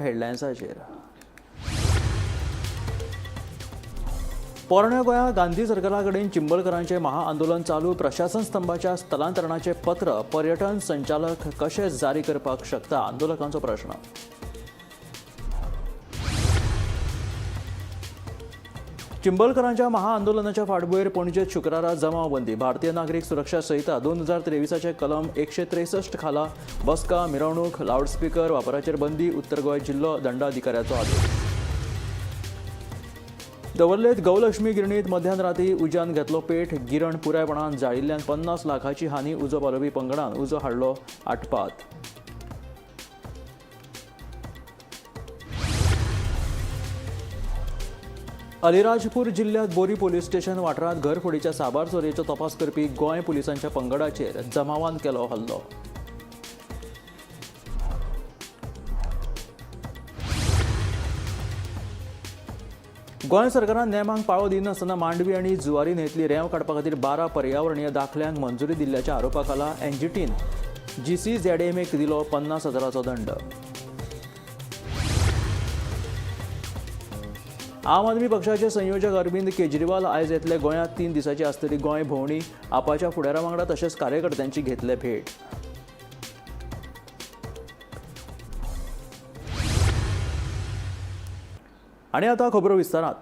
हेडलायन्साचेर. पोरण्या गोंया गांधी सर्कला कडेन चिंबलकरांचें महाआंदोलन चालू. प्रशासन स्तंभाच्या स्थलांतरणाचें पत्र पर्यटन संचालक कशें जारी करपाक शकता, आंदोलकांचो प्रश्न. चिंबलकरांच्या महाआंदोलनाच्या फाटभुंयेर पणजेत शुक्रारा जमावबंदी. भारतीय नागरीक सुरक्षा संहिता 2023 कलम 163 खाला बसका, मिरवणूक, लावडस्पीकर वापराचेर बंदी. उत्तर गोंय जिल्लो दंडाधिकाऱ्याचो आदेश. दवर्लेत गौलक्ष्मी गिरणीत मध्यान राती उज्यान घेतलो पेट. गिरण पुरायपणान जाळिल्ल्यान 50 लाखाची हानी. उजो पालोवपी पंगडान उजो हाडलो आटपात. अलिराजपूर जिल्ल्यांत बोरी पोलीस स्टेशन वाठारांत घरफोडीच्या साबार चोरयेचो तपास करपी गोंय पुलिसांच्या पंगडाचेर जमावान केलो हल्लो. गोंय सरकारान नेमांक पाळो दिनासतना मांडवी आनी जुवारी न्हंयेंतली रेंव काडपा खातीर 12 पर्यावरणीय दाखल्यांक मंजुरी दिल्ल्याच्या आरोपा खाला एनजीटीन जीसीझेडएमएक दिलो 50,000चो दंड. आम आदमी पक्षाचे संयोजक अरविंद केजरीवाल आयज येतले गोंयांत. 3 दिसांची आसतली गोंय भोंवडी. आपाच्या फुडाऱ्या वांगडा तशेंच कार्यकर्त्यांची घेतले भेट. आनी आतां खबरो विस्तारात.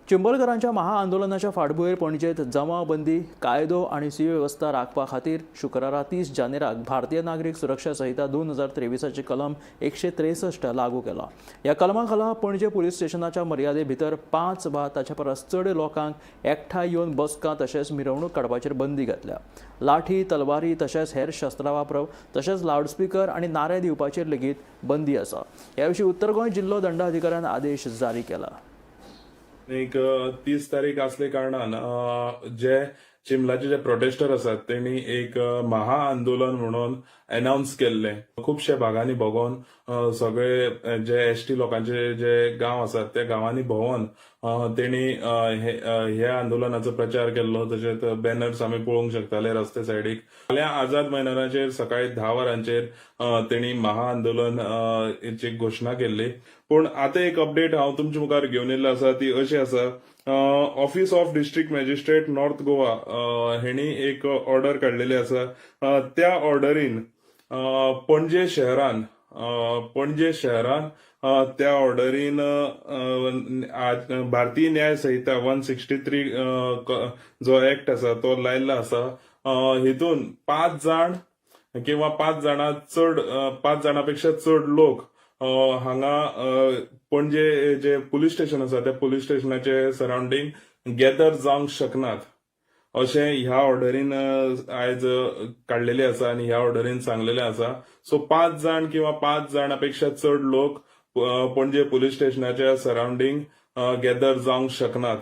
चिंबलकरांच्या महाआंदोलनाच्या फाटभुंयेर पणजेत जमावबंदी, कायदो आनी सुवेवस्था राखपा खातीर शुक्रारा 30 जानेराक भारतीय नागरीक सुरक्षा संहिता 2023 कलम 163 लागू केला. ह्या कलमा खाला पणजे पुलीस स्टेशनाच्या मर्यादे भितर 5 वा ताच्या परस चड लोकांक एकठांय येवन बसका तशेंच मिरवणूक काडपाचेर बंदी घातल्या. लाठी, तलवारी तशेंच हेर शस्त्रां वापरप तशेंच लावडस्पीकर आनी नारे दिवपाचेर लेगीत बंदी आसा. ह्या विशीं उत्तर गोंय जिल्लो दंडाधिकाऱ्यान आदेश जारी केला. एक 30 तारीख असले कारणान जे चिंबलाचे जे प्रोटेस्टर आसात तेणी एक महा आंदोलन म्हणून अनाउन्स केल्ले. खुबशे भागांनी भोगोन सगळे जे एसटी लोकांचे जे गांव आसात त्या गांवांनी भोंवन तेणी हे आंदोलनाचो प्रचार केल्लो. तशेंच बॅनर्स आमी पळोवंक शकताले रस्ते सायडीक. फाल्यां आझाद मैदानाचेर सकाळी 10 वरांचेर तेणी महा आंदोलन ची घोशणा केल्ली. पूण आतां एक अपडेट हांव तुमच्या मुखार घेवन येयल्लो आसा, ती अशी आसा. Office of district magistrate north Goa हेणी एक ऑर्डर काडलेली आसा. त्या ऑर्डरीन पणजे शहरान त्या ऑर्डरीन भारतीय न्याय संहिता 163 जो एक्ट आसा तो लायल्लो आसा. हितून 5 जाण किंवा 5 जाणां चड, 5 जाणां पेक्षा चड लोक हांगा पणजे जे पुलीस स्टेशन आसा त्या पुलीस स्टेशनाचे सरावंडींग गॅदर जावंक शकनात अशें ह्या ऑर्डरीन आयज काडलेले आसा आनी ह्या ऑर्डरीन सांगलेले आसा. सो 5 जाण किंवा 5 जाणां पेक्षा चड लोक पणजे पुलीस स्टेशनाच्या सरावंडींग गॅदर जावंक शकनात.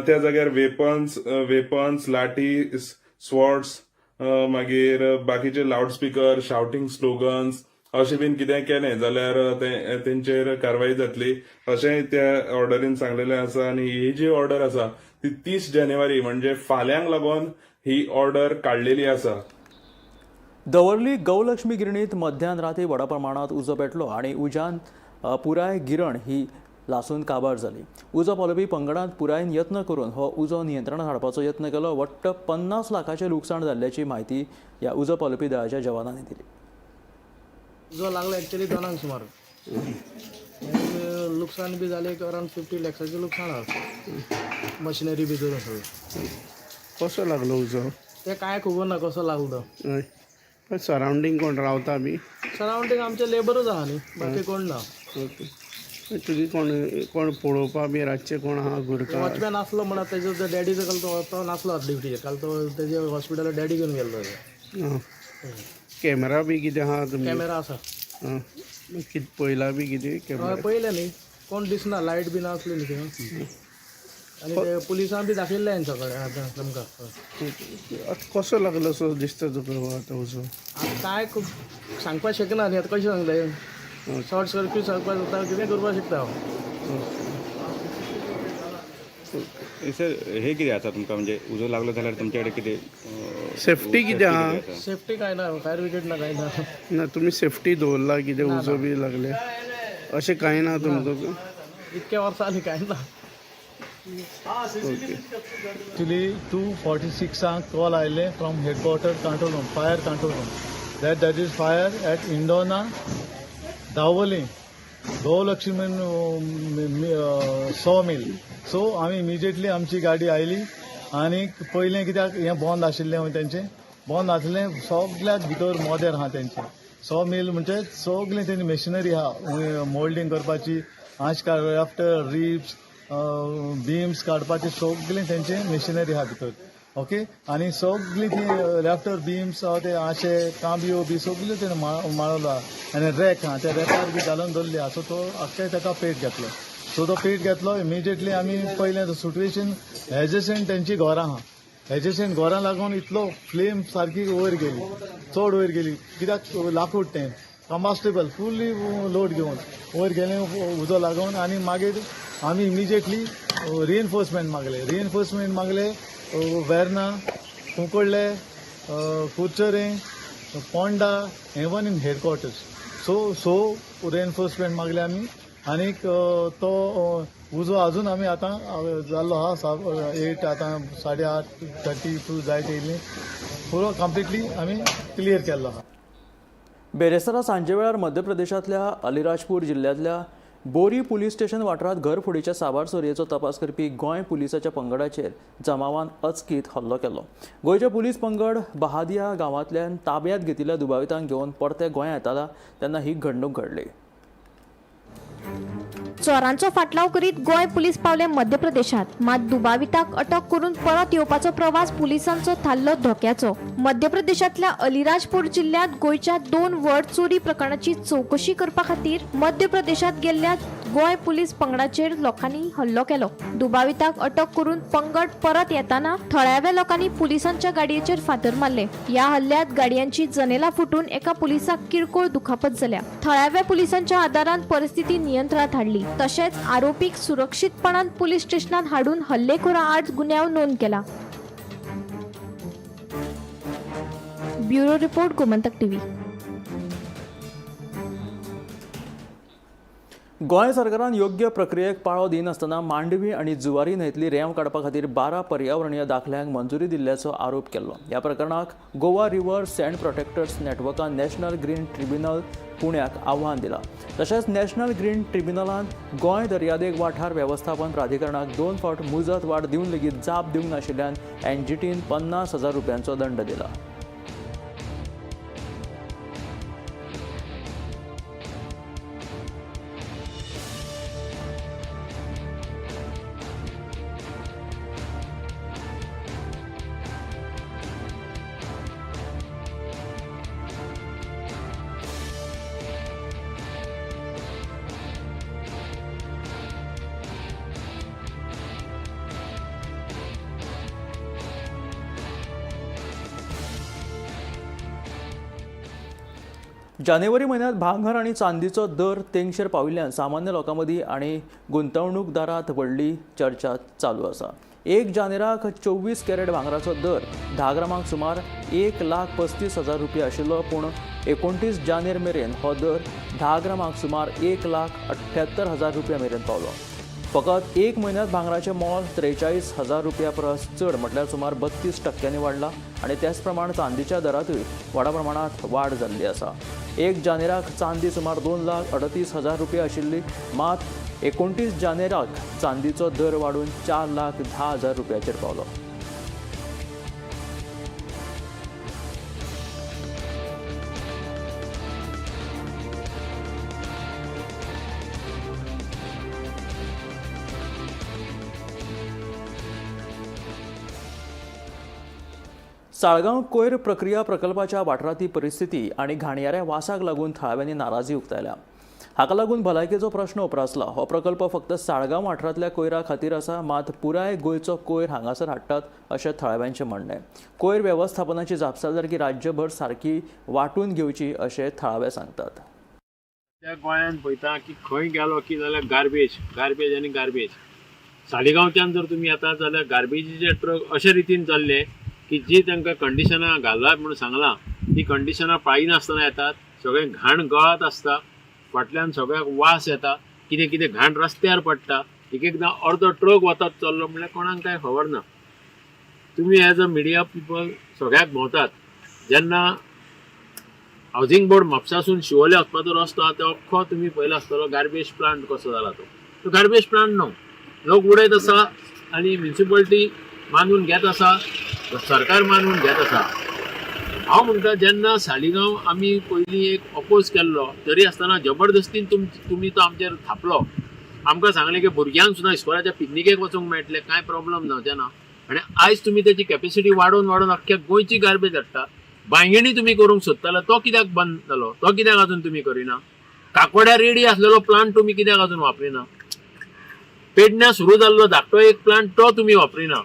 त्या जाग्यार वेपन्स, लाठी, स्वॉर्ड्स, मागीर बाकीचे लावडस्पीकर, शावटींग स्लोगन्स अशें बीन कितें केलें जाल्यार ते तेंचेर कारवाई जातली अशेंय त्या ऑर्डरीन सांगलेलें आसा. आनी ही जी ऑर्डर आसा ती 30 जानेवारी म्हणजे फाल्यांक लागून ही ऑर्डर काडलेली आसा. दवर्ली गौलक्ष्मी गिरणीत मध्यान राती व्हडा प्रमाणात उजो पेटलो आनी उज्यान पुराय गिरण ही लासून काबार जाली. उजो पालोवपी पंगडान पुरायेन यत्न करून हो उजो नियंत्रणात हाडपाचो यत्न केलो. वट्ट 50 लाखाचें लुकसाण जाल्ल्याची म्हायती ह्या उजो पालोवपी दळाच्या जवानांनी दिली. उजो लागलो एक्चुअली 2 सुमार आनी लुकसाण बी जालें एक अरावंड 50 लॅक्साचें लुकसाण आसा, मशिनरी बी धरून सगळें. कसो लागलो उजो? तें कांय खबर ना कसो लागलो तो. हय, सरावंडींग कोण रावता बी? सरावंडींग आमचे लेबरूच आहा न्ही, बाकी कोण ना. ओके, तुगे कोण कोण पळोवपा बी रातचे कोण आहा गुरखा? वॉचमॅन आसलो म्हणा, तेजो डॅडीचो काल तो नासलो ड्युटीचेर, काल तो तेजे हॉस्पिटलार डॅडी घेवन गेल्लो. कॅमेरा बी कितें आहा तुमगे? कॅमेरा आसा. आं, कितें पळयला बी कितें कॅमेरा? पळयलें न्ही, कोण दिसना, लायट बी नासली न्ही थंय. आनी ते पुलिसां बी दाखयल्लें हांवें सगळें आतां तुमकां. आतां कसो लागलो सो दिसता तुका हो आतां उजो? आतां कांय सांगपाक शकना न्ही, आतां कशें सांगतलें? शॉर्ट सर्कीट सांगपाक जाता, कितें करपाक शकता हांव. सर, हे कितें आसा तुमकां, म्हणजे उजो लागलो जाल्यार तुमचे कडेन कितें सेफ्टी कितें आहा? सेफ्टी कांय ना, फायर ब्रिगेड ना, कांय ना. ना, तुमी सेफ्टी दवरला कितें उजो बी लागले? अशें कांय ना तुमकां? इतक्या वर्सां जालीं कांय ना. ओके. Actually 2:46 call आयले from headquarter control room, fire control room, that that is fire at Indona, Dabolim, Gaulaxman saw mill. So आमी इमिजिएटली आमची गाडी आयली आनी पयलें कित्याक हें बंद आशिल्लें, तेंचें बंद आसलें, सगल्याक भितर मोदेर आहा तेंचें. सॉ मिल म्हणजे सगळें तेंची मशिनरी आहा, मोल्डींग करपाची, आंश आफ्टर रिब्स बिम्स काडपाचे, सगळें तेंचे मशिनरी आहा भितर. ओके, आनी सगळीं ती रॅफ्टर बिम्स आहा, ते आशे कांबयो बी सगल्यो तेणें माळवलो आहा आनी रॅक आहा, त्या रॅकार बी घालून दवरली आहा. सो तो आख्खे ताका पेट घेतलो. सो तो पेट घेतलो इमिजिएटली आमी पयलें सिट्युएशन एडजसंट तेंची घरां आहा, एडजसंट घरां लागून इतलो फ्लेम सारकी वयर गेली, चड वयर गेली, कित्याक लाकूड तें कंबास्टेबल फुल्ली लोड घेवन वयर गेलें उजो लागून. आनी मागीर आमी immediately रिएनफोर्समेंट मागले, रिएनफोर्समेंट मागले Verna, Cuncolim, Curchorem, Ponda, even in headquarters. So so reinforcement मागले आमी आनीक तो उजो अजून आमी आतां जाल्लो आहा 8, आतां 8:30 32 जायत येयली, पुरो कंप्लिटली आमी क्लियर केल्लो आहा. बेरेस्तारा सांजे वेळार मध्य प्रदेशांतल्या अलिराजपूर जिल्ल्यांतल्या बोरी पुलीस स्टेशन वाठारांत घरफोडीच्या साबार चोरयेचो तपास करपी गोंय पुलिसाच्या पंगडाचेर जमावान अचकीत हल्लो केलो. गोंयचे पुलीस पंगड बहादिया गांवांतल्यान ताब्यांत घेतिल्ल्या दुबावितांक घेवन परते गोंयांत येताला तेन्ना ही घडणूक घडली. चोरांचो फाटलाव करीत गोंय पुलीस पावले मध्य प्रदेशात, मात दुबाविताक अटक करून परत येवपाचो प्रवास पुलिसांचो थारलो धोक्याचो. मध्य प्रदेशांतल्या अलिराजपूर जिल्ल्यांत गोंयच्या 2 व्हड चोरी प्रकरणाची चवकशी करपा खातीर मध्य प्रदेशांत गेल्ल्या गोंय पुलीस पंगडाचेर लोकांनी हल्लो केलो. दुबाविताक अटक करून पंगड परत येताना थळाव्या लोकांनी पुलिसांच्या गाडयेचेर फातर मारले. ह्या हल्ल्यात गाडयांची जनेलां फुटून एका पुलिसाक किरकोळ दुखापत जाल्या. थळाव्या पुलिसांच्या आदारान परिस्थिती नियंत्रणात हाडली. तशेंच आरोपीक सुरक्षीतपणान पुलीस स्टेशनात हाडून हल्लेखोरा आड गुन्यांव नोंद केला. Bureau report, Gomantak TV. Goa सरकारान योग्य प्रक्रियेक पाळो दिनासतना मांडवी आनी जुवारी न्हंयतली रेंव काडपा खातीर 12 पर्यावरणीय दाखल्यांक मंजुरी दिल्ल्याचो आरोप केल्लो. ह्या प्रकरणाक गोवा रिव्हर सँड प्रोटेक्टर्स नेटवर्कान नॅशनल ग्रीन ट्रिब्युनल पुण्याक आव्हान दिलां. तशेंच नॅशनल ग्रीन ट्रिब्युनलान गोंय दर्यादेग वाठार वेवस्थापन प्राधिकरणाक 2 फावट मुजत वाड दिवन लेगीत जाप दिवंक नाशिल्ल्यान एनजीटीन 50,000 रुपयांचो दंड दिला. जानेवारी म्हयन्यांत भांगर आनी चांदीचो दर तेंगशेर पाविल्ल्यान सामान्य लोकां मदीं आनी गुंतवणूकदारांत व्हडली चर्चा चालू आसा. 1 जानेराक 24 कॅरेट भांगराचो दर 10 ग्रामाक सुमार 1,35,000 रुपया आशिल्लो, पूण 29 जानेर मेरेन हो दर 10 ग्रामाक सुमार 1,78,000 रुपया मेरेन पावलो. फकत 1 म्हयन्यांत भांगराचें मोल 43,000 रुपया परस चड म्हटल्यार सुमार 32% वाडला आनी त्याच प्रमाण चांदीच्या दरांतूय व्हडा प्रमाणांत वाड जाल्ली आसा. 1 जानेराक चांदी सुमार 2,38,000 रुपया आशिल्ली, मात 29 जानेराक चांदीचो दर वाडून 4,10,000 रुपयाचेर पावलो. साळगांव कोयर प्रक्रिया प्रकल्पाच्या वाठारांतली परिस्थिती आनी घाणयाऱ्या वासाक लागून थळाव्यांनी नाराजी उक्तायल्या. हाका लागून भलायकेचो प्रश्न उप्रासला. हो प्रकल्प फक्त साळगांव वाठारांतल्या कोयरा खातीर आसा, मात पुराय गोंयचो कोयर हांगासर हाडटात अशें थळाव्यांचें म्हणणें. कोयर वेवस्थापनाची जापसालदारकी राज्यभर सारकी वांटून घेवची अशें थळावे सांगतात. त्या गोंयांत पळयता की खंय गेलो की जाल्यार गार्बेज, गार्बेज आनी गार्बेज. सालिगांवच्यान जर तुमी येता जाल्यार गार्बेजीचे ट्रक अशे रितीन चल्ले की जी तांकां कंडिशनां घालला म्हणून सांगलां ती कंडिशनां पाळिनासतना येतात, सगळें घाण गळत आसता. फाटल्यान सगळ्याक वास येता, कितें कितें घाण रस्त्यार पडटा. एक एकदां अर्दो ट्रक वतात चल्लो म्हणल्यार कोणाक कांय खबर ना. तुमी एज अ मिडिया पिपल सगळ्याक भोंवतात. जेन्ना हावजींग बोर्ड म्हापसासून शिवोले वचपाचो रस्तो आहा तो अख्खो तुमी पळयला आसतलो, गार्बेज प्लांट कसो जाला तो. तो गार्बेज प्लांट न्हू, लोक उडयत आसा आनी म्युनिसिपालिटी मानून घेत आसा, सरकार मानून घेत आसा. हांव म्हणटा जेन्ना सालिगांव आमी पयलीं एक अपोज केल्लो तरी आसतना जबरदस्तीन तुमी तो आमचेर थापलो. आमकां सांगलें की भुरग्यांक सुद्दां इस्कोलाच्या पिकनिकेक वचूंक मेळटलें, कांय प्रॉब्लम जावचें ना. आनी आयज तुमी तेची कॅपेसिटी वाडोवन वाडोवन अख्ख्या गोंयची गार्बेज हाडटा. बांयगिणी तुमी करूंक सोदताले तो कित्याक बंद जालो, तो कित्याक अजून तुमी करिना? काकोड्या रेडी आसलेलो प्लांट तुमी कित्याक अजून वापरिना? पेडण्या सुरू जाल्लो धाकटो एक प्लांट तो तुमी वापरिना.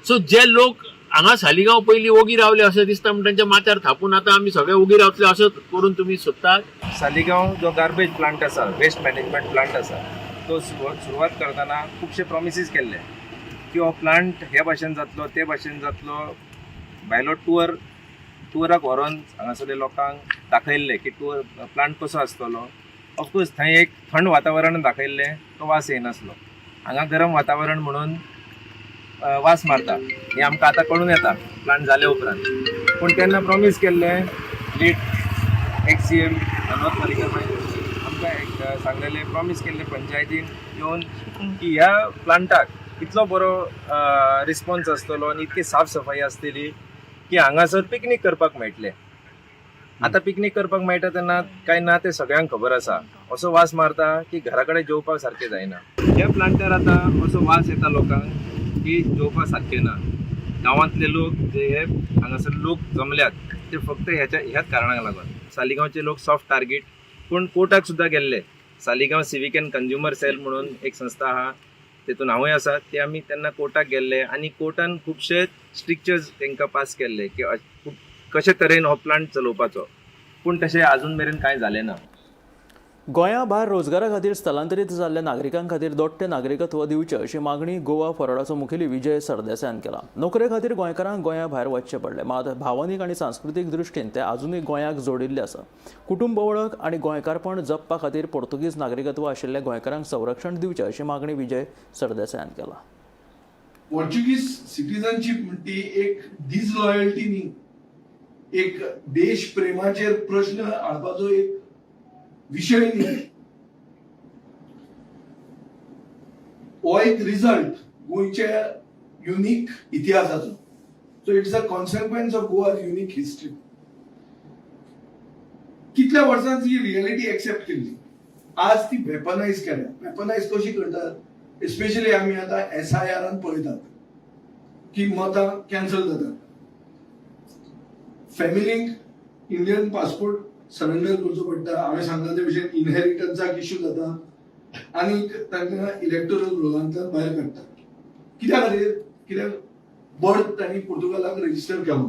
सो जे लोक हांगा सालिगांव पयलीं ओगी रावले अशें दिसता म्हण तांच्या माथ्यार थापून आतां आमी सगळे ओगी रावतले अशें करून तुमी सोदतात. सालिगांव जो गार्बेज प्लांट आसा, वेस्ट मॅनेजमेंट प्लांट आसा, तो सुरवात करतना खुबशे प्रॉमिसीस केल्ले की हो प्लांट हे भाशेन जातलो, ते भाशेन जातलो. भायलो टुअराक व्हरोन हांगासरले लोकांक दाखयल्लें की टुअर प्लांट कसो आसतलो. ऑफकोर्स थंय एक थंड वातावरण दाखयल्लें, तो वास येनासलो. हांगा गरम वातावरण म्हणून वास मारता हें आमकां आतां कळून येता प्लांट जाले उपरांत. पूण तेन्ना प्रॉमीस केल्लें लेट XCM Manohar Parrikar आमकां एक सांगलेलें, प्रॉमीस केल्लें पंचायतीन येवन की ह्या प्लांटाक इतलो बरो रिस्पॉन्स आसतलो आनी इतकी साफ सफाई आसतली की हांगासर पिकनीक करपाक मेळटलें. आतां पिकनीक करपाक मेळटा तेन्ना काय ना तें सगळ्यांक खबर आसा. असो वास मारता की घरा कडेन जेवपाक सारकें जायना. ह्या प्लांटार आतां असो वास येता लोकांक की जेवपाक सारकें ना. गांवांतले लोक जे हे हांगासर लोक जमल्यात ते फक्त ह्याच कारणाक लागून. सालिगांवचे लोक सॉफ्ट टार्गेट, पूण कोर्टाक सुद्दां गेल्ले. Saligao civic and consumer cell म्हणून एक संस्था आहा, तेतून हांवूय आसा. ते आमी तेन्ना कोर्टाक गेल्ले आनी कोर्टान खुबशे स्ट्रिक्चर्स तांकां पास केल्ले की कशे तरेन हो प्लांट चलोवपाचो, पूण तशें आजून मेरेन कांय जालें ना. गोंया भायर रोजगारा खातीर स्थलांतरीत जाल्ल्या नागरिकां खातीर दोट्टे नागरिकत्व दिवचें अशी मागणी गोवा फॉरवर्डाचो मुखेली विजय सरदेसायान केला. नोकरे खातीर गोंयकारांक गोंया भायर वचचें पडलें, मात भावनीक आनी सांस्कृतीक दृश्टीन ते आजुनूय गोंयाक जोडिल्ले आसा. कुटुंब वळख आनी गोंयकारपण जपपा खातीर पोर्तुगीज नागरिकत्व आशिल्ल्या गोंयकारांक संरक्षण दिवचें अशी मागणी विजय सरदेसायान केला. पोर्चुगीज सिटीजनशीप म्हणटी एक डिसलॉयल्टी न्ही, एक देश प्रेमाचेर प्रश्न हाडपाचो एक विशय न्ही. हो एक रिजल्ट गोंयच्या unique इतिहासाचो. So it's a consequence of Goa's unique history. कितल्या वर्सांची ही रियलिटी एक्सेप्ट केल्ली, आज ती वेपनायज केल्या. वेपनायज कशी करतात? एस्पेशली आमी आतां SIR पळयतात की मतां कॅन्सल जातात, फॅमिलीक इंडियन पासपोर्ट सरेंडर करचो पडटा. हांवें सांगला ते भशेन इनहेरिटन्साक इश्यू जाता आनी तांकां इलेक्टोरल रोलांतल्यान भायर काडटा. कित्या खातीर? कित्याक बर्थ तांणी पुर्तुगालाक रजिस्टर केलो.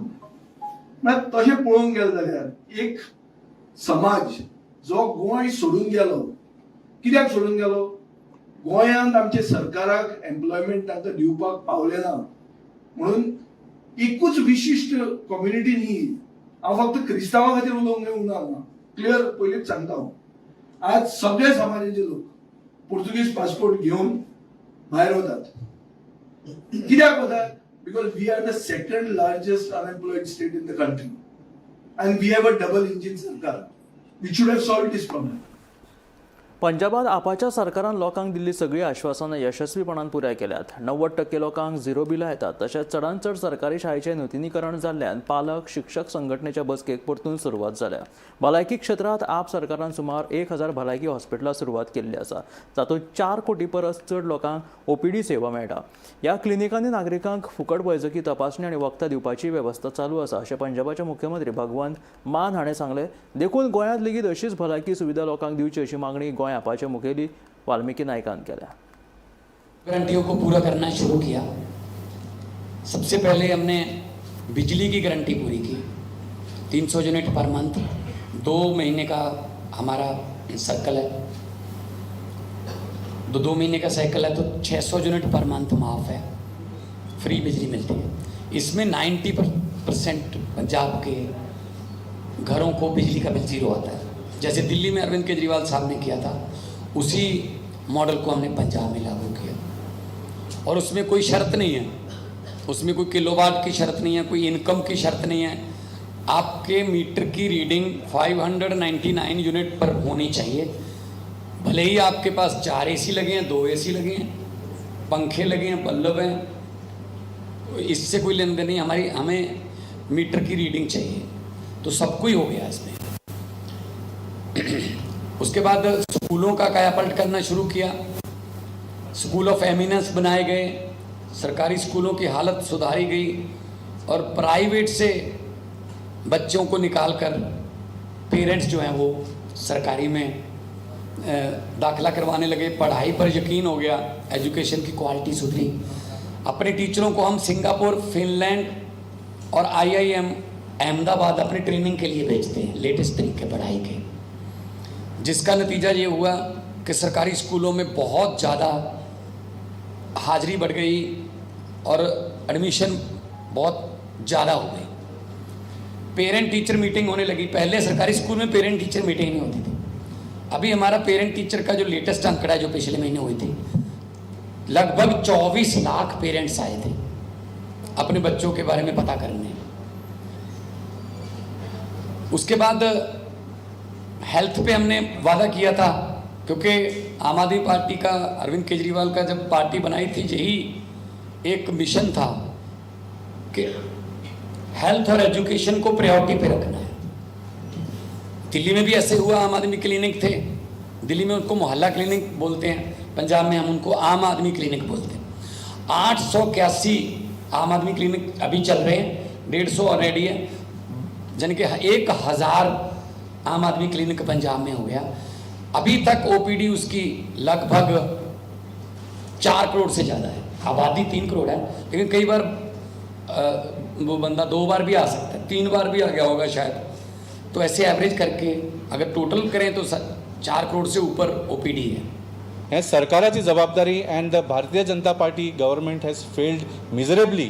म्हळ्यार तशें पळोवंक गेलें जाल्यार एक समाज जो गोंय सोडून गेलो, कित्याक सोडून गेलो? गोंयांत आमचे सरकाराक एम्प्लॉयमेंट तांकां दिवपाक पावलें ना म्हणून. एकूच विशिश्ट कम्युनिटी न्ही. हांव फक्त क्रिस्तांवा खातीर उलोवंक येवंक ना, क्लियर पयलींच सांगता हांव. आज सगळे समाजाचे लोक पोर्तुगीज पासपोर्ट घेवन भायर वतात. कित्याक वतात? Because we are the second largest unemployed state in the country and we have a double engine सरकार which should have solved this problem. पंजाबात आपाच्या सरकारान लोकांक दिल्ली सगळीं आश्वासनां यशस्वीपणान पुराय केल्यात. 90% लोकांक झिरो बिलां येतात. तशेंच चडांत चड सरकारी शाळेचें नुतनीकरण जाल्ल्यान पालक शिक्षक संघटनेच्या बसकेक परतून सुरवात जाल्या. भलायकी क्षेत्रांत आप सरकारान सुमार 1000 भलायकी हॉस्पिटलां सुरवात केल्ली आसा, जातूंत 4 कोटी परस चड लोकांक ओपीडी सेवा मेळटा. ह्या क्लिनिकांनी नागरिकांक फुकट वैजकी तपासणी आनी वखदां दिवपाची वेवस्था चालू आसा अशें पंजाबाचे मुख्यमंत्री भगवंत मान हाणें सांगलें. देखून गोंयांत लेगीत अशीच भलायकी सुविधा लोकांक दिवची अशी मागणी गोंय आपाचे मुखेली वाल्मिकी नायकान केल्या. गारंटियों को पूरा करना शुरू किया. सबसे पहले हमने बिजली की गारंटी पूरी की, 300 यूनिट पर मंथ, 2 महीने का हमारा सर्कल है, तो 2 महीने का साइकिल है तो 600 यूनिट पर मंथ माफ़ है, फ्री बिजली मिलती है. इसमें 90% पंजाब के घरों को बिजली का बिल जीरो आता है. जैसे दिल्ली में अरविंद केजरीवाल साहब ने किया था, उसी मॉडल को हमने पंजाब में लागू किया। और उसमें कोई शर्त नहीं है, उसमें कोई किलोवाट की शर्त नहीं है, कोई इनकम की शर्त नहीं है। आपके मीटर की रीडिंग 599 यूनिट पर होनी चाहिए, भले ही आपके पास 4 एसी लगे हैं, 2 एसी लगे हैं, पंखे लगे हैं, बल्ब हैं, इससे कोई लेन then नहीं। हमारी हमें मीटर की रीडिंग चाहिए। तो सबको ही हो गया इसमें। उसके बाद स्कूलों का कायापलट करना शुरू किया, स्कूल ऑफ एमिनेंस बनाए गए, सरकारी स्कूलों की हालत सुधारी गई और प्राइवेट से बच्चों को निकाल कर पेरेंट्स जो हैं वो सरकारी में दाखिला करवाने लगे। पढ़ाई पर यकीन हो गया, एजुकेशन की क्वालिटी सुधरी। अपने टीचरों को हम सिंगापुर, फिनलैंड और आईआईएम अहमदाबाद अपनी ट्रेनिंग के लिए भेजते हैं, लेटेस्ट तरीके पढ़ाई के, जिसका नतीजा ये हुआ कि सरकारी स्कूलों में बहुत ज़्यादा हाजिरी बढ़ गई और एडमिशन बहुत ज़्यादा हो गई। पेरेंट टीचर मीटिंग होने लगी। पहले सरकारी स्कूल में पेरेंट टीचर मीटिंग नहीं होती थी। अभी हमारा पेरेंट टीचर का जो लेटेस्ट आंकड़ा है, जो पिछले महीने हुई थी, लगभग 24 लाख पेरेंट्स आए थे अपने बच्चों के बारे में पता करने। उसके बाद हेल्थ पे हमने वादा किया था, क्योंकि आम आदमी पार्टी का, अरविंद केजरीवाल का जब पार्टी बनाई थी, यही एक मिशन था कि हेल्थ और एजुकेशन को प्रायोरिटी पे रखना है। दिल्ली में भी ऐसे हुआ, आम आदमी क्लिनिक थे दिल्ली में, उनको मोहल्ला क्लिनिक बोलते हैं, पंजाब में हम उनको आम आदमी क्लिनिक बोलते हैं। 881 आम आदमी क्लिनिक अभी चल रहे हैं, 150 ऑलरेडी है, यानी कि 1000 आम आदमी क्लिनिक पंजाब में हो गया। अभी तक ओपीडी उसकी लगभग 4 करोड़ से ज़्यादा है। आबादी 3 करोड़ है, लेकिन कई बार वो बंदा दो बार भी आ सकता है, तीन बार भी आ गया होगा शायद। तो ऐसे एवरेज करके अगर टोटल करें तो 4 करोड़ से ऊपर ओपीडी है। हें सरकाराची जबाबदारी and the Bharatiya Janata Party government has failed miserably.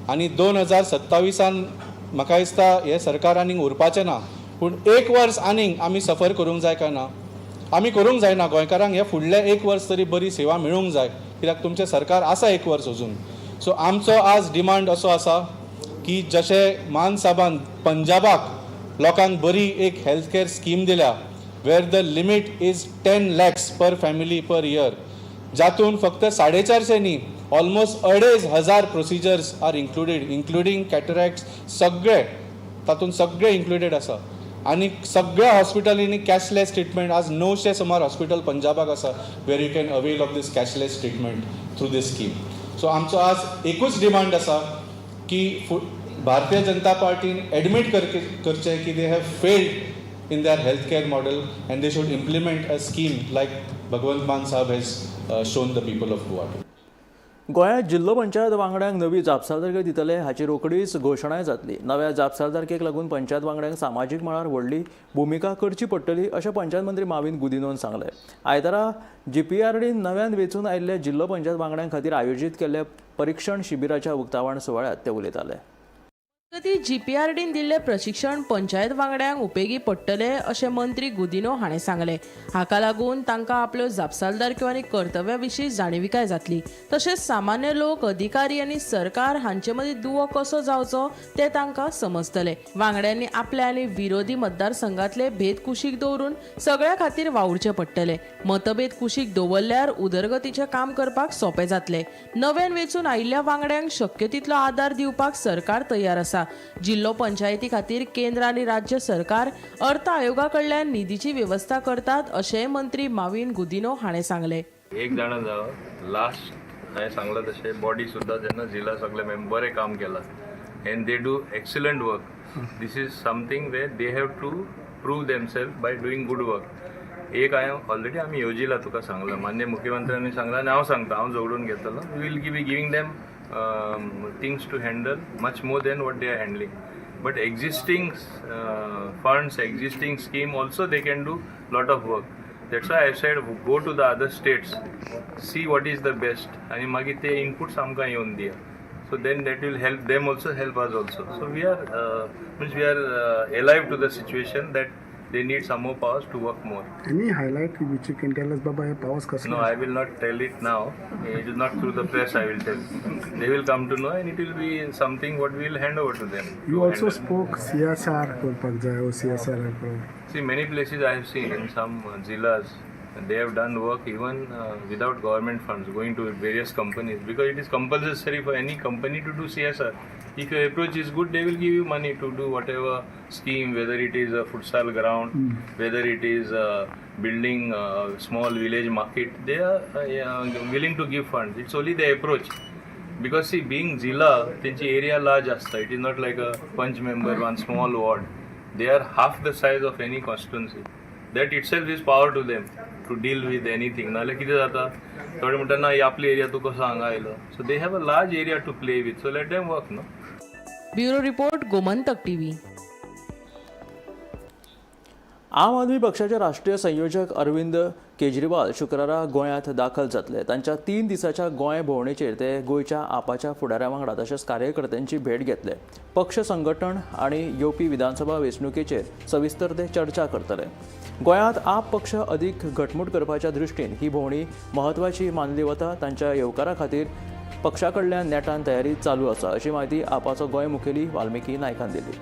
आनी 2027आन म्हाका दिसता हें सरकार आनीक उरपाचें ना, पूण एक वर्स आनीक आमी सफर करूंक जाय काय ना? आमी करूंक जायना. गोंयकारांक हें फुडलें एक वर्स तरी बरी सेवा मेळूंक जाय, कित्याक तुमचें सरकार आसा एक वर्स अजून. सो आमचो आज डिमांड असो आसा की जशें मान साहबान पंजाबाक लोकांक बरी एक हेल्थ केअर स्कीम दिल्या, where the limit is 10 lakhs per family per year, जातून फक्त 450 न्ही, almost 2500 procedures are included, including cataracts, सगळे तातूंत सगळे इन्क्लुडेड आसा. आनी सगळ्या हॉस्पिटलींनी कॅशलेस ट्रिटमेंट, आज 900 सुमार हॉस्पिटल पंजाबाक आसा where you can avail of this cashless treatment through this scheme. So आमचो आज एकूच डिमांड आसा की भारतीय जनता पार्टीन एडमीट करचें की they have failed in their healthcare model and they should implement a scheme like Bhagwant Mann Sahab has shown the people of Goa. गोंयांत जिल्लो पंचायत वांगड्यांक नवी जापसालदारकी दितले हाची रोखडीच घोशणाय जातली. नव्या जापसालदारकेक लागून पंचायत वांगड्यांक सामाजीक मळार व्हडली भुमिका करची पडटली, अशें पंचायत मंत्री माविन गुदिनोन सांगलें. आयतारा जीपीआरडीन नव्यान वेंचून आयिल्ल्या जिल्लो पंचायत वांगड्यां खातीर आयोजीत केल्ल्या परिक्षण शिबिराच्या उक्तावण सुवाळ्यांत ते उलयताले. मजगतीं, जीपीआरडीन दिल्लें प्रशिक्षण पंचायत वांगड्यांक उपेगी पडटलें अशें मंत्री गुदिनो हाणें सांगलें. हाका लागून तांकां आपल्यो जापसालदारक्यो आनी कर्तव्या विशीं जाणविकाय जातली. तशेंच सामान्य लोक, अधिकारी आनी सरकार हांचे मदीं दुवो कसो जावचो तें तांकां समजतलें. वांगड्यांनी आपल्या आनी विरोधी मतदारसंघातले भेद कुशीक दवरून सगळ्या खातीर वावुरचें पडटलें. मतभेद कुशीक दवरल्यार उदरगतीचें काम करपाक सोंपें जातलें. नव्यान वेंचून आयिल्ल्या वांगड्यांक शक्य तितलो आदार दिवपाक सरकार तयार आसा. जिल्लो पंचायती खातीर केंद्र आनी राज्य सरकार अर्थ आयोगा कडल्यान निधीची वेवस्था करतात, अशेंय मंत्री माविन गुदिनो हाणें सांगलें. एक जाणा जाव, लास्ट हांवें सांगलां तशें बॉडी सुद्दां जेन्ना जिला सगळे मेंबर बरें काम केलां and they do excellent work. This is something where they have to prove themself by doing good work. एक हांवें ऑलरेडी आमी येवजिला, तुका सांगलां, मान्य मुख्यमंत्र्यांनी सांगलां आनी हांव सांगता, हांव झगडून घेतलो, we will be giving them things to handle much more than what they are handling, but existing funds, existing scheme also they can do lot of work. That's why I said go to the other states, see what is the best आणि मागीर ते inputs आमकां येवन दिया. So then that will help them also, help us also. So we are means we are alive to the situation that They need some more powers to work more. Any highlight which you can tell us बाबा हे powers कसले? No, I will not tell it now. It is not through the press I will tell. They will come to know and it will be something what we will hand over to them. You also spoke CSR करपाक जाय ओ CSR. See, many places I have seen in some zillas, they have done work even without government funds, going to various companies, because it is compulsory for any company to do CSR. If your approach is good, they will give you money to do whatever scheme, whether it is a futsal ground, whether it is building a small village market. They are willing to give funds. It's only the approach. Because see, being zilla, tenchi area large asta. It is not like a punch member, one small ward. They are half the size of any constituency. That itself is power to them to deal with anything. नाल्यार कितें जाता, थोडे म्हणटा ना ही आपली area तूं कसो हांगा आयलो. So they have a large area to play with, so let them work no. Bureau report, Gomantak TV. Aam Aadmi पक्षाचे राष्ट्रीय संयोजक अरविंद केजरीवाल शुक्रारा गोंयांत दाखल जातले. तांच्या 3 दिसाच्या गोंय भोंवडेचेर ते गोंयच्या आपाच्या फुडाऱ्या वांगडा तशेंच कार्यकर्त्यांची भेट घेतले. पक्ष संघटन आनी येवपी विधानसभा वेंचणुकेचेर सविस्तर ते चर्चा करतले. गोंयांत आप पक्ष अदीक घटमूट करपाच्या दृश्टीन ही भोंवडी म्हत्वाची मानली वता. तांच्या येवकारा खातीर पक्षा कडल्यान नेटान तयारी चालू आसा, अशी म्हायती आपाचो गोंय मुखेली वाल्मिकी नायकान दिली.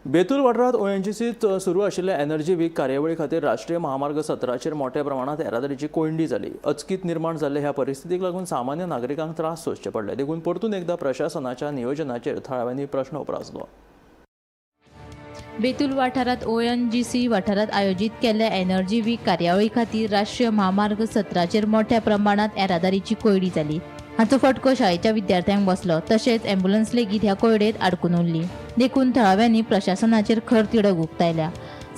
बेतूल वाठारांत ONGCत सुरू आशिल्ल्या एनर्जी वीक कार्यावळी खातीर राष्ट्रीय महामार्ग 17चेर मोठ्या प्रमाणात येरादारीची कोंयडी जाली. अचकीत निर्माण जाल्ले ह्या परिस्थितीक लागून सामान्य नागरिकांक त्रास सोंसचे पडले. देखून परतून एकदा प्रशासनाच्या नियोजनाचेर थळाव्यांनी प्रश्न उप्रासलो. बेतूल वाठारांत ONGC वाठारांत आयोजीत केल्ल्या एनर्जी वीक कार्यावळी खातीर राष्ट्रीय महामार्ग 17चेर मोठ्या प्रमाणात येरादारीची कोंयडी जाली. हाचो फटको शाळेच्या विद्यार्थ्यांक बसलो, तशेंच ॲम्ब्युलन्स लेगीत ह्या कोंयडेंत आडकून उरली. देखून थळाव्यांनी प्रशासनाचेर खर तिडक उक्तायल्या.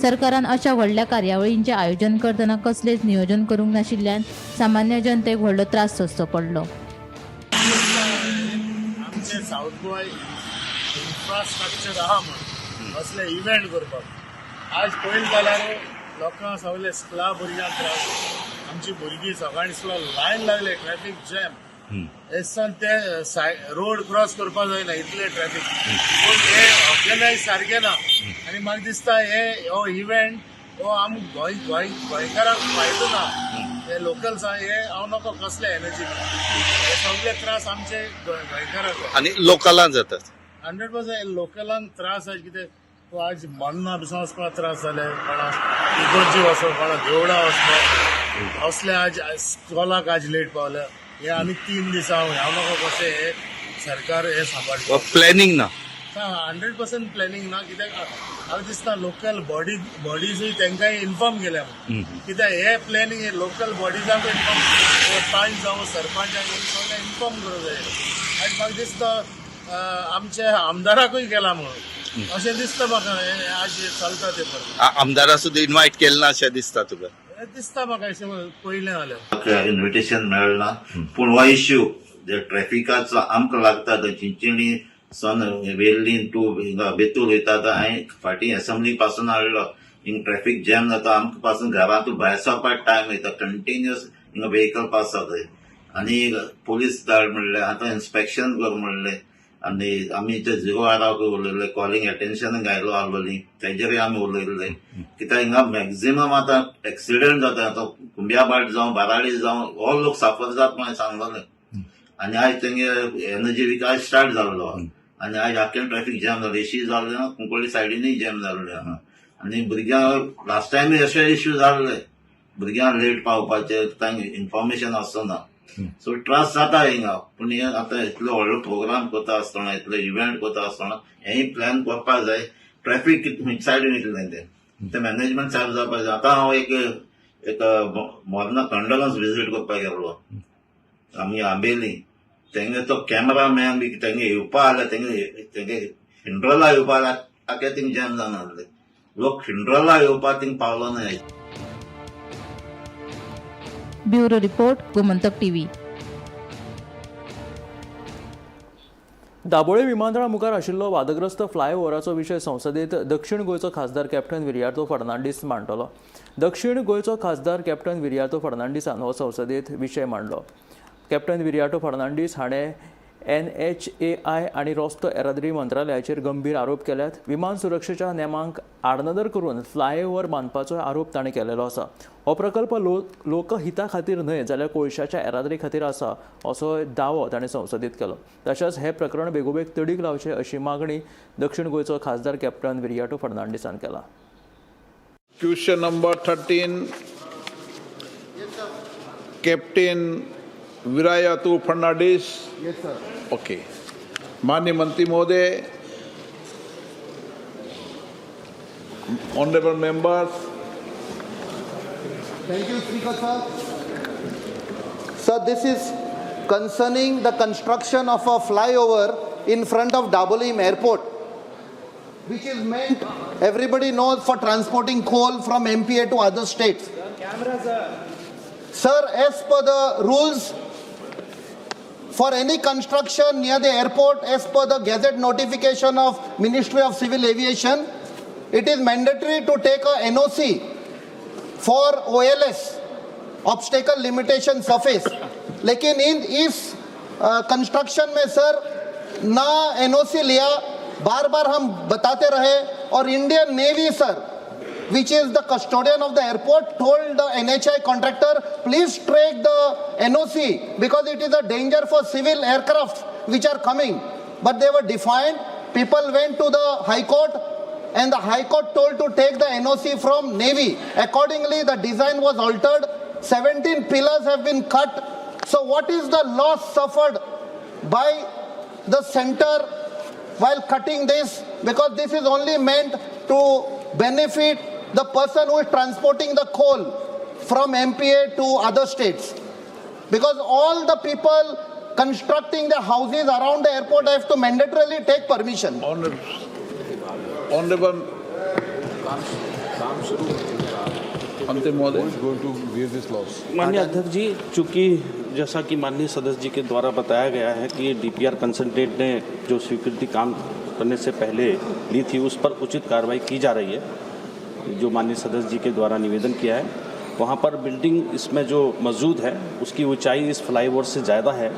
सरकारान अशा व्हडल्या कार्यावळींचें आयोजन करतना कसलेच नियोजन करूंक नाशिल्ल्यान सामान्य जनतेक व्हडलो त्रास सोंसचो पडलो. आमचे सावथ गोवा इन्फ्रास्ट्रक्चर आहा म्हूण असले इव्हेंट करपाक आज पळयत जाल्यार लोकांक सगळे स्कुला भुरग्यांक त्रास, आमची भुरगीं सकाळीं स्कुला लायन लागले, ट्रॅफिक जॅम, हेसान ते रोड क्रॉस करपाक जायना इतले ट्रॅफिक. पूण हे ऑर्गनायज सारकें ना आनी म्हाका दिसता हे हो इव्हेंट हो आम गोंय गोंय गोंयकारांक फायदो ना. हे लोकल्स हे हांव नको कसले एनर्जी, हे सगळे त्रास आमचे गोंयकारांक आनी लोकलांक जातात. 100% लोकलांक त्रास. आज कितें तूं आज मन्ना बिसान वचपाक त्रास जाले, कोणा इगोर्जी वचप, कोणा देवळा वचपाक, असले आज स्कॉलाक आज लेट पावले. हे आनी 3 दिसां हांव नको कशें हे सरकार हे सांबाळटा. प्लॅनिंग ना, 100% प्लॅनिंग ना. कित्याक हांव दिसता लोकल बॉडीजूय तांकांय इन्फॉर्म केल्या. कित्याक हे प्लॅनिंग हे लोकल बॉडीजांकूय इन्फॉर्म, पंच जावं सरपंच सगळें इन्फॉर्म करूंक जाय. आनी म्हाका दिसता आमचे आमदाराकूय केला म्हणून अशें दिसता म्हाका. आज चलता ते परत आमदारा सुद्दां इन्वायट केलें ना अशें दिसता तुका? दिसता म्हाका अशें पयलें जाल्यार इन्विटेशन मेळना. पूण हो इश्यू जे ट्रॅफिकाचो आमकां लागता थंय चिंचिणी सन वेर्लीन टू हिंगा बेतूल वयता हांवें फाटीं एसेंब्ली पासून हाडलो. हिंग ट्रॅफिक जॅम जाता, आमकां पासून घरांतून भायर सरपाक टायम वयता, कंटिन्युअस हिंगा व्हेकल पास जाता. आनी पोलीस धाड म्हणलें, आतां इन्स्पेक्शन कर म्हणलें, आनी आमी ते झिरो आराक उलयल्ले, कॉलिंग एटेन्शन घायलो आहलोली तेजेरय आमी उलयल्ले. कित्याक हिंगा मॅक्झिमम आतां एक्सिडंट जाता, आतां कुंब्याभाट जावं बाराळी जावं हो लोक साफर जात म्हण सांगलें. आनी आयज तेंगे एनर्जी वीक आयज स्टार्ट जाल्लो आनी आयज आख्खें ट्रॅफिक जॅम जालें, एशी जाल्लें ना, कुंकळ्ळी सायडीनूय जॅम जाल्लें आहा. आनी भुरग्यांक लास्ट टायमूय अशे इश्यू जाल्ले, भुरग्यांक लेट पावपाचें तांकां इन्फॉर्मेशन आसना, सो त्रास जाता हिंगा. पूण हे आतां इतलो व्हडलो प्रोग्राम करता आसतना, इतलो इव्हेंट करता आसतना हेंय प्लॅन करपाक जाय. ट्रॅफिक खंयच्या सायडीन येतलें तें मॅनेजमेंट सारकें जावपाक जाय. आतां हांव एक एक मोर्ना कंडोलन्स विजीट करपाक गेल्लो आमी आंबेली, तेंगे तो कॅमेरा मॅन बी तेंगे येवपा आसले, तेंगे तेंगे फिंड्रोला येवपा आसले, आख्खे थिंग जॅम जावन आसले, लोक फिंड्रोला येवपा थिंग पावलो ना. Bureau report, Gomantak TV. Dabolim विमानतळा मुखार आशिल्लो वादग्रस्त फ्लायओव्हराचो विशय संसदेत दक्षिण गोंयचो खासदार कॅप्टन विरियातो फर्नांडीस मांडटलो. दक्षिण गोंयचो खासदार कॅप्टन विरियातो फर्नांडीसान हो संसदेत विशय मांडलो. कॅप्टन विरियातो फर्नांडीस हाणें NHAI आनी रस्तो येरादारी मंत्रालयाचेर गंभीर आरोप केल्यात. विमान सुरक्षेच्या नेमांक आडनदर करून फ्लायओव्हर बांदपाचो आरोप ताणें केलेलो आसा. हो प्रकल्प लोकहिता खातीर न्हय जाल्यार कोळशाच्या येरादारी खातीर आसा असो दावो ताणें संसदेत केलो. तशेंच हें प्रकरण बेगोबेग तडीक लावचें अशी मागणी दक्षिण गोंयचो खासदार कॅप्टन विरियाटो फर्नांडीसान केला. Question number 13, Captain Viriato Fernandes. Yes, sir. Okay. माननीय मंत्री महोदय, honorable members. Thank you, Speaker sir. Sir, this is concerning the construction of a flyover in front of Dabolim Airport, which is meant, everybody knows, for transporting coal from MPA to other states. Sir, as per the rules, for any construction near the airport, as per the gazette notification of Ministry of Civil Aviation, it is mandatory to take a NOC for OLS, obstacle limitation surface. लेकिन in is construction में sir ना NOC लिया, bar bar हम बताते रहे और Indian Navy, sir, which is the custodian of the airport, told the NHAI contractor, please take the NOC because it is a danger for civil aircraft which are coming. But they were defiant. People went to the High Court and the High Court told to take the NOC from Navy. Accordingly, the design was altered. 17 pillars have been cut. So what is the loss suffered by the center while cutting this? Because this is only meant to benefit the person who is transporting the coal from MPA to other states. Because all the people constructing the houses around the airport have to mandatorily take permission. Honorable मंत्री महोदय. माननीय अध्यक्ष जी, चूँकि जैसा कि माननीय सदस्य जी के द्वारा बताया गया है कि डीपीआर कंसल्टेंट ने जो स्वीकृति काम करने से पहले ली थी, उस पर उचित कार्रवाई की जा रही है। जो माननीय सदस्य जी के द्वारा निवेदन किया है, वहाँ पर बिल्डिंग इसमें जो मौजूद है उसकी ऊंचाई इस फ्लाईओवर से ज़्यादा है,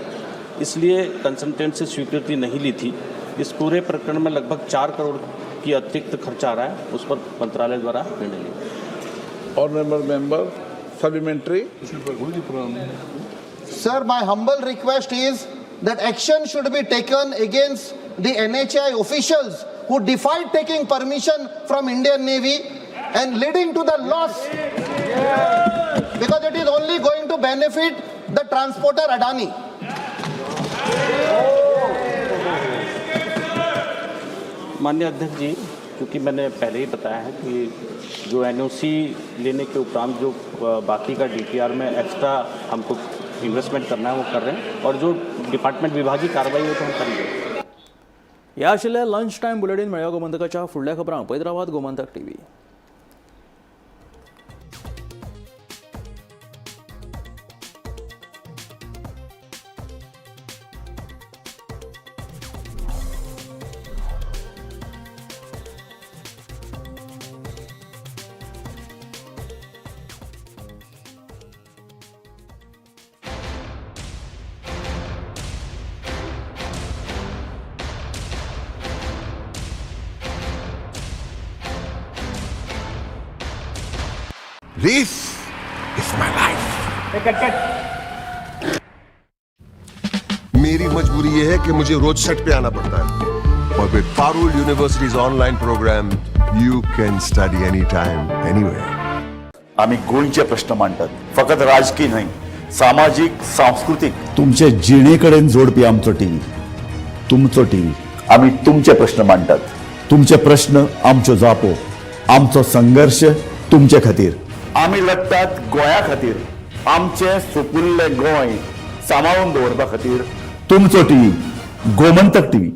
इसलिए कंसल्टेंट से स्वीकृति नहीं ली थी। इस पूरे प्रकरण में लगभग 4 करोड़ की अतिरिक्त खर्चा आ रहा है, उस पर मंत्रालय द्वारा निर्णय लिया। Honorable member, supplementary. Sir, my humble request is that action should be taken against the NHAI officials who defied taking permission from Indian Navy and leading to the loss, because it is only going to benefit the transporter Adani. माननीय अध्यक्ष जी, क्योंकि मैंने पहले ही बताया है कि जो NOC लेने के उपरांत जो बाकी का डीपीआर में एक्स्ट्रा हमको इन्वेस्टमेंट करना है, वो कर रहे हैं और जो डिपार्टमेंट विभागीय कार्रवाई हो तो हम करेंगे। ह्या आशिल्लें लंच टायम बुलेटीन. मेळया गोमंतकाच्या फुडल्या खबरांक. पळयत रावात Gomantak TV. This is my life. मेरी मजबूरी ये है कि मुझे रोज सेट पे आना पड़ता है और with Parul University's online program, you can study anytime, anywhere. आम्ही गोंयचे प्रश्न मांडटात, फकत राजकीय न्हय, सामाजीक, सांस्कृतीक. तुमचे जिणे कडेन जोडपी आमचो टीव्ही, तुमचो टीव्ही. आम्ही तुमचे प्रश्न मांडटात. तुमचे प्रश्न, आमच्यो जापो, आमचो संघर्श तुमचे खातीर. आमी लढटात गोंया खातीर, आमचें सुपुल्लें गोंय सांबाळून दवरपा खातीर. तुमचो टीव्ही, गोमंतक टीव्ही.